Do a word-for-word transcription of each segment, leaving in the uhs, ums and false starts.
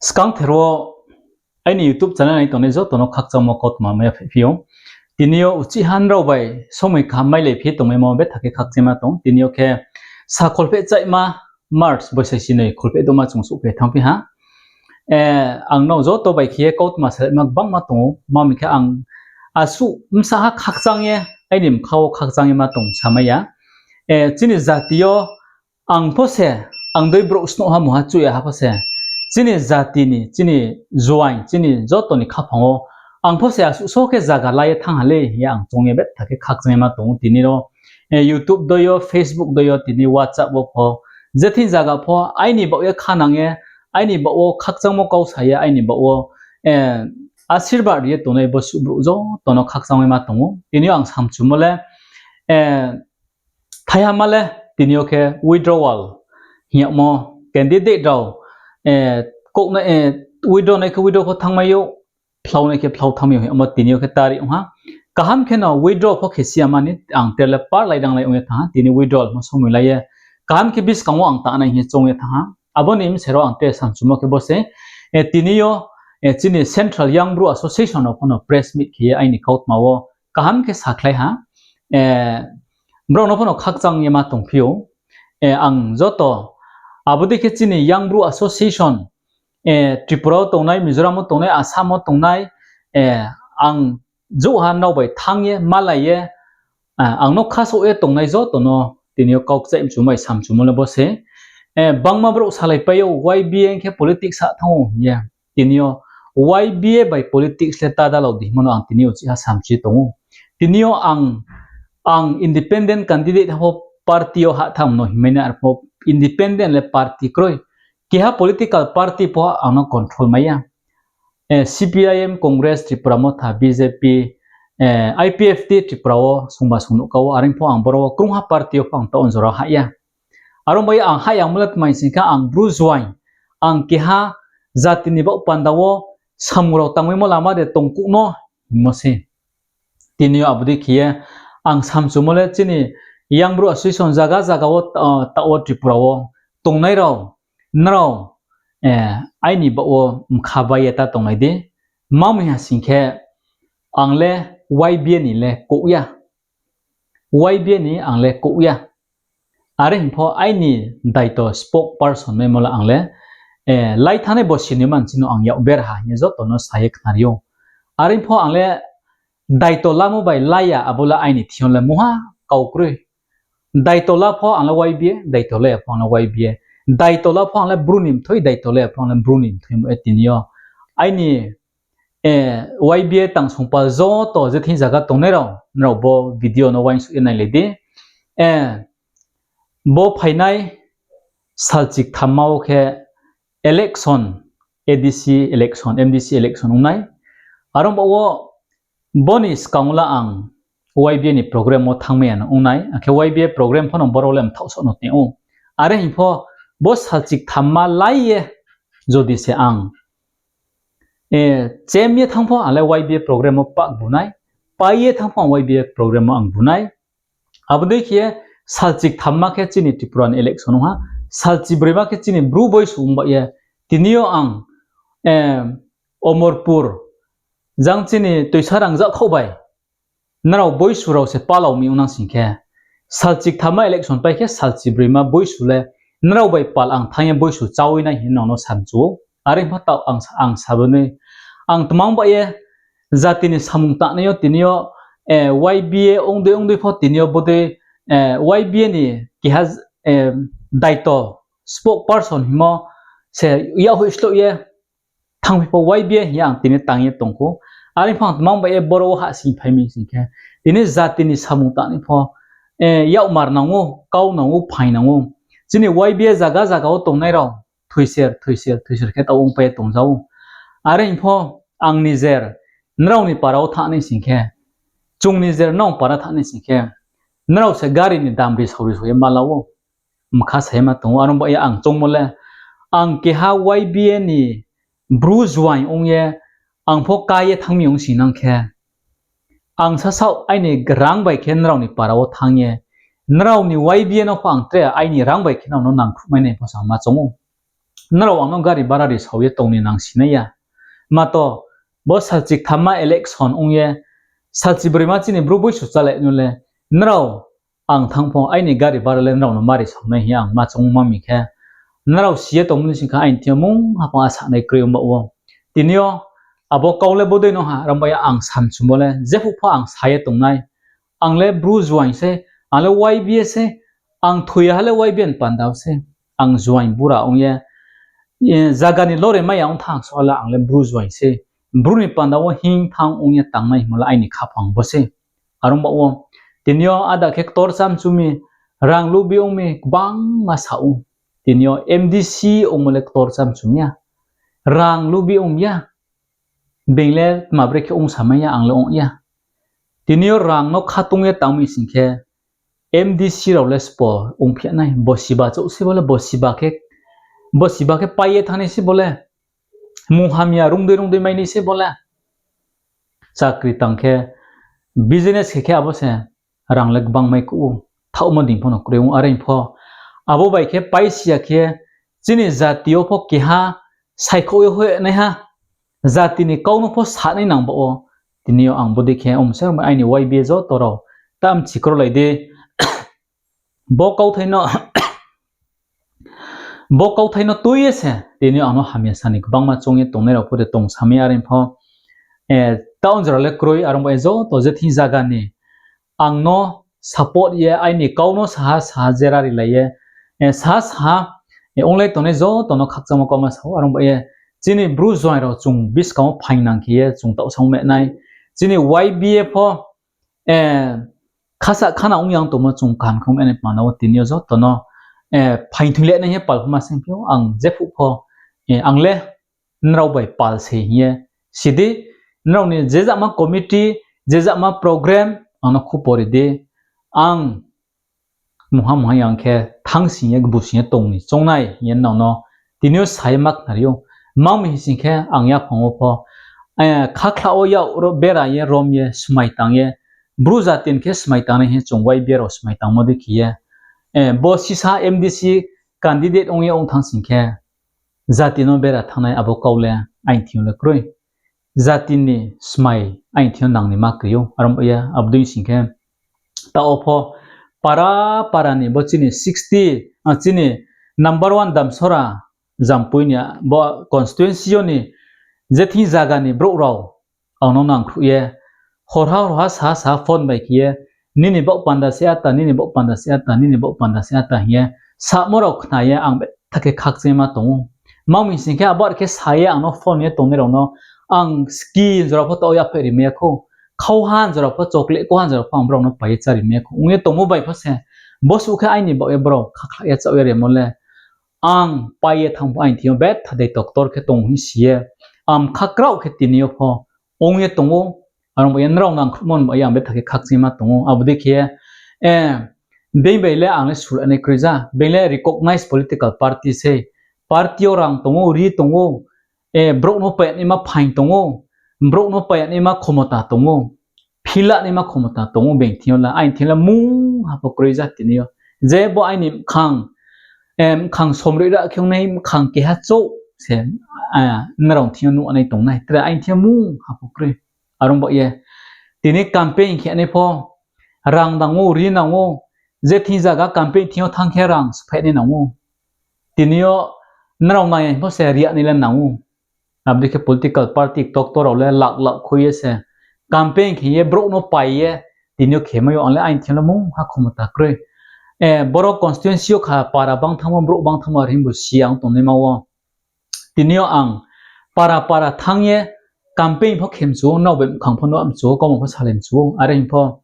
Skangther wo aini YouTube channel nai tongnai joto no khakchangmo kautma mai ya phaiphi ou. Tini yo uchih ha nrao bai somoi kaham mailai phi tongmaimo betha khe khakchangma tong. Tini yo khe sa kholpheh chaihma March boisai sinoi kholpheh doma chung souhphai thanngphi ha. Ang nrao joto bai khe ye kautma salaima gbangma tong ou. Mami khe ang asuh bsa ha khakchang ye, aini bkha wo khakchang ye ma tong samai ya. Chini jati yo ang pho se, ang dei brouh snouh ha mungha chuh ya ha pho se, chini jati ni, chini juaing, chini joto ni khaphang wo ang pho se asuh so khe zaga la ye thanng ha le hing ye ang choung ye betha khe khakchang ye ma tong ou. Tini yo YouTube dei yo, Facebook dei yo, tini WhatsApp wo pho, je thing zaga pho aini baoh ye khanang ye, aini baoh wo khakchangmo kau sa ye, aini baoh wo asirbad ri ye tongnai bo suh brouh joto no khakchang ye ma tong ou. Tini yo ang samchumo le, thaiha ma le, tini yo khe withdrawal hing yagmo, candidate rao, withdraw nai khe withdraw pho thanngmai ou, phlao nai khe phlao thanngmai ou hing yagmo tini yo khe tari ong ha. Kaham khe no withdraw pho khe si ya mani ang tre le par lai danglai ong ye thanng ha, tini withdrawal mo somoi lai ye. Kaham khe buskang wo ang tanai hing ye choung ye thanng ha. Abo ni bsero ang tre samchumo khe bo se, tini yo, chini Central Young Bru Association rao pho no press meet khe ye aini kautma wo kaham khe sakhlai ha. Brao no pho no khakchang ye ma tongphi ou. Ang joto, abo dei khe chini Young Bru Association, Tripura wo tongnai, Mizoram wo tongnai, Assam wo tongnai, ang jouhha nrao bai thanng ye, malai ye, ang no khasouh ye tongnai joto no tini yo kau kchaih mchumo bai samchumo le bo se. Bangma brouh salaipai ou, Y B A khe politics sa thanng ou hing ye. Tini yo Y B A bai politics le ta dalao di hingmo no ang tini yo uchih ha samchi tong ou. Tini yo ang, ang independent candidate ha pho party yo hah thanng no hingmai nai, arpho independent le party kroi. Keha political party pho ang no control mai ya. C P I M, Congress, Tipra Motha, B J P, I P F T Tripura wo sungba sung nuh ka wo, are pho ang boro wo krungha party yo pho ang taoh jora hah ya. Are ong bai ye ang hah ya mo le tma hing sing khe ang Bru juaing, ang keha jati ni baoh panda wo samung rao tangmaimo lama de tongkuh no hingmo se. Tini yo abo dei khe ye ang samchumo le chini Young Bru Association zaga zaga wo, taoh wo Tripura wo tongnai rao, nrao, aini baoh wo mkha bai ye ta tongnai di. Tma hing ha sing khe ang le Y B A ni le kouh ya. Y B A ni ang le kouh ya. Are hing pho aini daito spokesperson maimo le ang le, lai thanngnai bo sini manchi no ang yak ber ha hing ye joto no sa ye khnari ou. Are pho ang le daito lamo bai la ya, abo le aini thing yo le mungha kau kroi. Daito la pho ang le Y B A, daito la ya pho ang le Y B A. Daito la pho ang le Bru ni mthoi, daito la ya pho ang le Bru ni mthoi mo e tini yo. Aini Y B A tangsongpal joto je thing zaga tongnai rao, nrao bo video no uaingsouh ye nailai di. Bo phainai salchik thamma wo khe election, A D C election, M D C election ong nai. Are ong baoh wo bo ni skang wo la ang Y B A ni program wo thanngmai ya no ong nai, akhe Y B A program pho no boro le mthaoh soh no tong ou. Are hing pho bo salchik thamma lai ye jodi se ang chem ye thanng pho ang le Y B A program wo pak bu nai, pai ye thanng pho ang Y B A program wo ang bu nai. Abo dei khe ye salchik thamma khe chini Tripura ni election ong ha, salchibroima khe chini Bru boisu ong ba ye. Tini yo ang Omorpur jang chini Toisa Rangzag khaoh bai nrao boisu rao se palao mi ong nang sing khe, salchik thamma election pai khe salchibroima boisu le nrao bai pal ang thanng ye boisu chawi nai hing nang no samchu ou. Are pho taoh ang sa, ang sabo ni, ang tmang ba ye jati ni samung tangnai yo tini yo, Y B A ong dei ong dei pho tini yo bodei, Y B A ni keha daito spokesperson hingmo se yakhoih sloh ye thanngphi pho Y B A hing ye ang tini tang ye tong khou. Are pho ang tmang ba ye boro wo hahsing phai mi sing khe, tini jati ni samung tangnai pho, yakmar nang ou, kau nang ou, phaing nang ou. Chini Y B A zaga zaga wo tongnai rao thoiser, thoiser, thoiser khe taoh ongpai ye tongja ou. Are hing pho ang nijer nrao ni para wo thanng nai sing khe, chung nijer nrao para thanng nai sing khe, nrao se gari ni dam ri saori soi ye ma la ou. Mkha sa ye ma tong ou, are ong ba ye ang choungmo le, ang keha Y B A ni Bru juaing ong ye, ang pho ká ye thanng mi ong sing nang khe, ang sasaoh aini rang bai khe nrao ni para wo thanng ye, nrao ni Y B A no pho ang tre aini rang bai khe nrao no nangkhruhmai nai pho sa ma choung ou. nrao ang no gari bara ri sao ye tong ni nang si nai ya. Mato, bo salchi kthamma election ong ye, salchi broima chini Bru boisu chálai no le, nrao ang thanng pho aini gari bara le nrao no ma ri sao nai hing ye ang ma choung ma mi khe, nrao si ye tongmo ni sing khe aini thing yo mungha pho a sanai kroi ong ba wo. Tini yo abo kau le bodei no ha, aro bai ye ang samchumo le jephuh pho ang sa ye tongnai. Ang le Bru juaing sei, ang le Y B A sei, ang thoi ya ha le Y B A ni panda wo sei. Ang juaing bura ong ye, zaga ni lore mai ya ong thanng so ha le ang le Bru juaing sei. Bru ni panda wo hing thanng ong ye tangnai hingmo le aini khaphang bo sei. Aro ba wo, tini yo ada khe ktor chamchu mi, rang lubi ong mi, gbangma sa ou. Tini yo M D C ongmo le ktor chamchu mi ya. Rang lubi ong mi ya. Being le tma bre khe ong sa mai ya, ang le ong ya. Tini yo rang no khatung ye tang mi sing khe, M D C rao le sbo ongphi nai, bo siba chouh se bo le, bo siba khe, bo siba khe pai ye thanngnai se bo le, munghamya rungdei rungdei mai nai se bo le. Chakri tang khe, business khe khe abo se rang le gbang mai kuh ou, thaohmo dei pho no kroi ong, are pho. Abo bai khe paisi ya khe, chini jati yo pho keha saikhouh ye hoihnaiha, jati ni kau no pho sanai nang ba wo. Tini yo ang bodei khe ong se aini Y B A joto rao, tamchi krolai di. Bo kauthai no, bo kauthai no tui ye se, tini yo ang no hamya sa ni gbangma choung ye tongnai rao pho de tong sa mi, are pho. Taoh jora le kroi, aro ba ye joto je thing zaga ni ang no support ye, aini kau no saha saha jera rilai ye, saha saha onglai tongnai joto no khakchangmo kauma sa ou, aro ba ye chini Bru juaing rao chung buskang wo phaing nang khe ye chung taoh sang me nai. Chini Y B A pho khasa khana ong yang tongmo chung kaham khe ong me nai panda wo tini yo joto no phaing thing le nai hing ye pal pho ma sing phi ou, ang jephuh pho, ang le nrao bai pal se hing ye si di, nrao ni je jama committee, je jama program ang no khupori di, ang mungha mungha yang khe thanngsing ye, gbusing ye tong ni choung nai hing ye nrao no tini yo sa ye ma khnari ou. Tma mi hing sing khe ang yaphang wo pho, khakhla wo yak bera ye, rom ye, smai tang ye, Bru jati ni khe smai tangnai hing ye chung Y B A rao smai tangmo dei khe ye, bo sisa M D C candidate ong ye ong thanng sing khe, jati no bera thanngnai abo kau le aini thing yo le kroi. Jati ni smai aini thing yo nang ni ma kri ou, aro ba ye abo dei sing khe, taoh wo pho para para ni bo chini sixty, chini number one Damsora, Jampui ni bo constituency yo ni je thing zaga ni brouh rao ang no nangkhruh ye, horha horha saha saha phone bai khe ye, nini baoh panda se ata, nini baoh panda se ata, nini baoh panda se ata hing ye samo rao khna ye ang betha khe khakchangma tong ou. Tma mi sing khe abo are khe sa ye ang no phone ye tongnai rao no ang ski jora pho taoh yaphaih ri mai ya khou, khauha jora pho, chocolate kauha jora pho ang brao no pai ye chári mai ya khou. Ong ye tongmo bai pho se, bosuh khe aini baoh ye brao khakhla ye chaoh ye rimo le, ang pai ye thanng pho aini thing yo betha dei doctor khe tong hing si ye, ang khakrao khe tini yo pho ong ye tong ou. Aro ba ye nrao nangkhruhmo ni ba ye ang betha khe khakchangma tong ou. Abo dei khe, being bai le ang le sulanai kroi ja, being le recognized political party sei, party yo rang tong ou, ri tong ou, brouh no painaima phaing tong ou, brouh no painaima khomota tong ou, philanaima khomota tong ou, being thing yo le, aini thing yo le mungha pho kroi ja tini yo. Je bo aini mkhang, mkhang somroi ra khe ongnai mkhang keha chouh se, nrao thing yo nuhnai tongnai, tre aini thing yo mungha pho kroi. Aro ba ye, tini campaign khe nai pho, rang nang ou, ri nang ou, je thing zaga campaign thing yo thanng khe rang sphainai nang ou. Tini yo nrao nai pho se ri ya nai le nang ou. Abo dei khe political party doctor rao le lak lak khui ye se campaign khe ye brouh no pai ye tini yo khe mai ou, ang le aini thing yo le mungha khomota kroi. Boro constituency yo kha para bang thanngmo, brouh bang thanngmo, are hing bo si ang tongnaima wo. Tini yo ang para para thanng ye campaign pho khe mchu ou, nrao bai mkhang pho nuh mchu ou, kauma pho salai mchu ou, are hing pho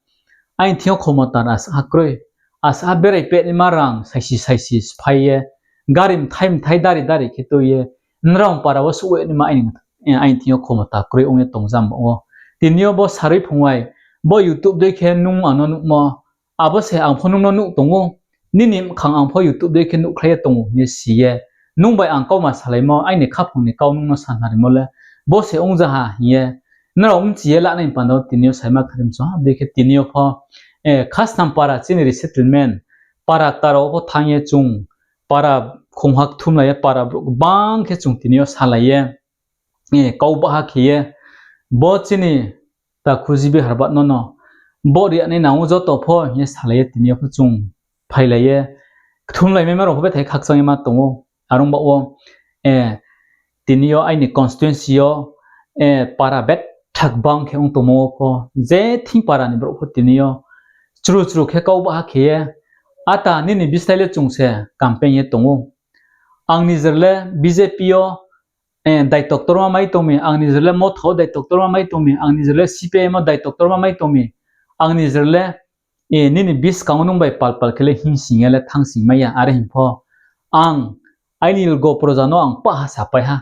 aini thing yo khomota asa ha kroi. Asa ha berai pehnaima rang saisi saisi sphái ye, gari mthai mthai dari dari khe tui ye, nrao para wo suh ye naima aini thing yo khomota kroi ong ye tong jam ba ou. Tini yo bo sarui phung bai, bo YouTube dei khe nung ang no nuhmo, abo se ang pho nung no nuh tong ou, nini mkhang ang pho YouTube dei khe nuhkhlai ye tong ou hing ye si ye, nung bai ang kauma salaimo, aini khaphang ni kau nung no sanarimo le, bo se ong ja ha hing ye, nrao mchi ye lanai panda wo tini yo saima kharim chung ha, abo dei khe tini yo pho, khasnam para chini resettlement, para kta rao pho thanng ye chung, para khongha kthumlai ye para brouh gbang khe chung tini yo salai ye, kau baha khe ye, bo chini takhu G B Harbat no no, bo ri ya nai nang ou joto pho hing ye salai ye tini yo pho chung phailai ye, kthumlaimaima rao pho bethai khakchang ye ma tong ou. Are ong baoh wo, tini yo aini constituency yo, para betha gbang khe ong tongmo wo pho, je thing para ni brouh pho tini yo chru chru khe kau baha khe ye, ata nini bislái le chung se campaign ye tong ou. Ang nijer le B J P yo daito ktorma mai tong mi, ang nijer le Motha wo daito ktorma mai tong mi, ang nijer le C P I M wo daito ktorma mai tong mi, ang nijer le nini buskang wo nung bai pal pal khe le hingsing ye le thangsing mai ya, are hing pho ang aini lgo proja no ang pah ha sapai ha.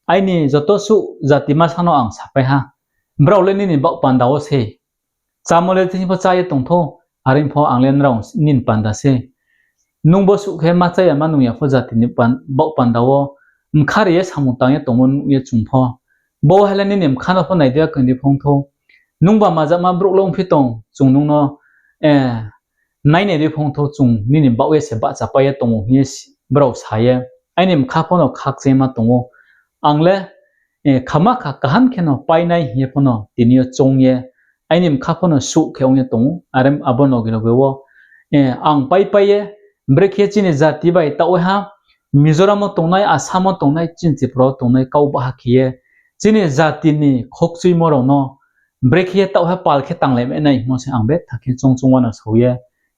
Aini joto suh jati masa no ang sapai ha. Brao le nini baoh panda wo se chámo le tini pho chá ye tong thou, are pho ang le nrao nini panda se. Nung bo suh khe ma chá ya ma nung ya pho jati ni baoh panda wo mkha ri ye samung tang ye tongmo nuh ye chung pho. Bo hai le nini mkha no pho nai di ya koi di phong thou. Nungba majakma brouh le ongphi tong, chung nung no nainai di phong thou, chung nini baoh ye se bahchapai ye tong ou hing ye brao sa ye. Aini mkha pho no khakchangma tong ou. Ang le khama kha kaham khe no painai hing ye pho no tini yo choung ye, aini mkha pho no suh khe ong ye tong ou. Are abo no gilo be wo ang paipai ye, brekhe chini jati bai taoh ha, Mizoram wo tongnai, Assam wo tongnai, chini Tripura wo tongnai kau baha khe ye, chini jati ni khokchuimo rao no brekhe ye taoh ha pal khe tanglai mai nai hingmo se ang betha khe choung choung wa no sao ye.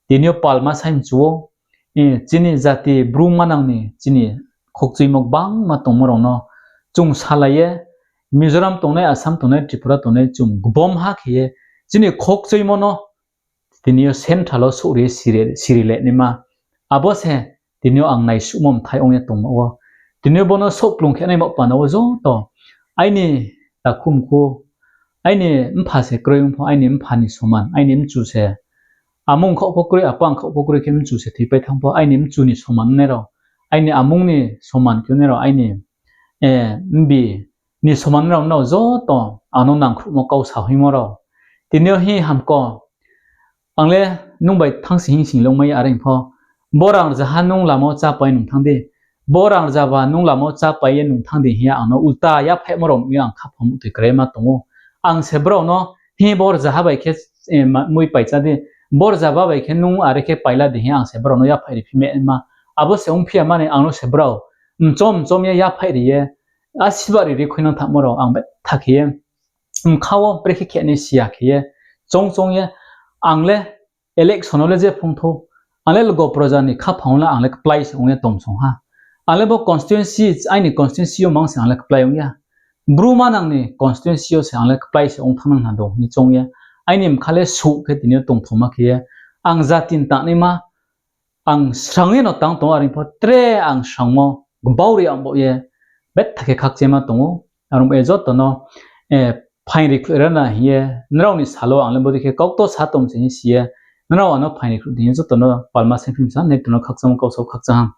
Tini yo palma sai mchu ou, chini jati Bru manang ni chini khokchuimo gbangma tongmo rao no chung salai ye, Mizoram tongnai, Assam tongnai, Tripura tongnai chung gbom ha khe ye, chini khokchuimo no tini yo central wo souhri ye siri le naima. Abo se tini yo ang naisuhmo mthai ong ye tongma wo. Tini yo bo no souhklung khe nai baoh panda wo joto aini takhu mkhu, aini mpha se kroi ong pho, aini mpha ni soman, aini mchu se amung khaoh pho kroi, apa khaoh pho kroi khe mchu se thoipai thanng pho, aini mchu ni soman nai rao, aini amung ni soman khe nai rao, aini mbi ni soman rao no joto ano nangkhruhmo kau sahoimo rao. Tini yo hing hamko, ang le nung bai thanngsing hingsing longmai ya are pho. Bo rang rzaha nung lama wo chápai nung thanng di. Bo rang rzaba nung lama wo chápai ye nung thanng di hing ye ang no ulta yaphaihmo rao nuh ye ang khaphang muhtoi krai ma tong ou. Ang se brao no, hing bo rzaha bai khe mui pai chá di, bo rzaba bai khe nung are khe paila di hing ye ang se brao no yaphaih ri phi ma ma. Abo se ongphi ya mani ang no se brao mchom mchom ye yaphaih ri ye, asiba ri ri khuinang thanngmo rao ang betha khe ye mkha wo brekhe khe nai si ya khe ye, choung choung ye, ang le election wo le je phong thou, ang le lgo proja ni khaphang wo le ang le kplái se ong ye tomsong ha. Ang le bo constituency, aini constituency yo mang se ang le kplái ong ya. Bru manang ni constituency yo se ang le kplái se ong thanngnang na dong hing choung ye, aini mkha le suh khe tini yo tongthoma khe ye, ang jati ni tangnaima, ang srang ye no tang tong ou, are pho tre ang srangmo gbau ri ang baoh ye betha khe khakchangma tong ou. Are ong ye joto no phaing ri khluh ra na hing ye, nrao ni sal wo ang le bodei khe kaukto sa tong se hing si ye, nrao ano phaing ri khluh di hing ye joto no palma saingphim sa, nekto no khakchangmo kau sao khakchang ha.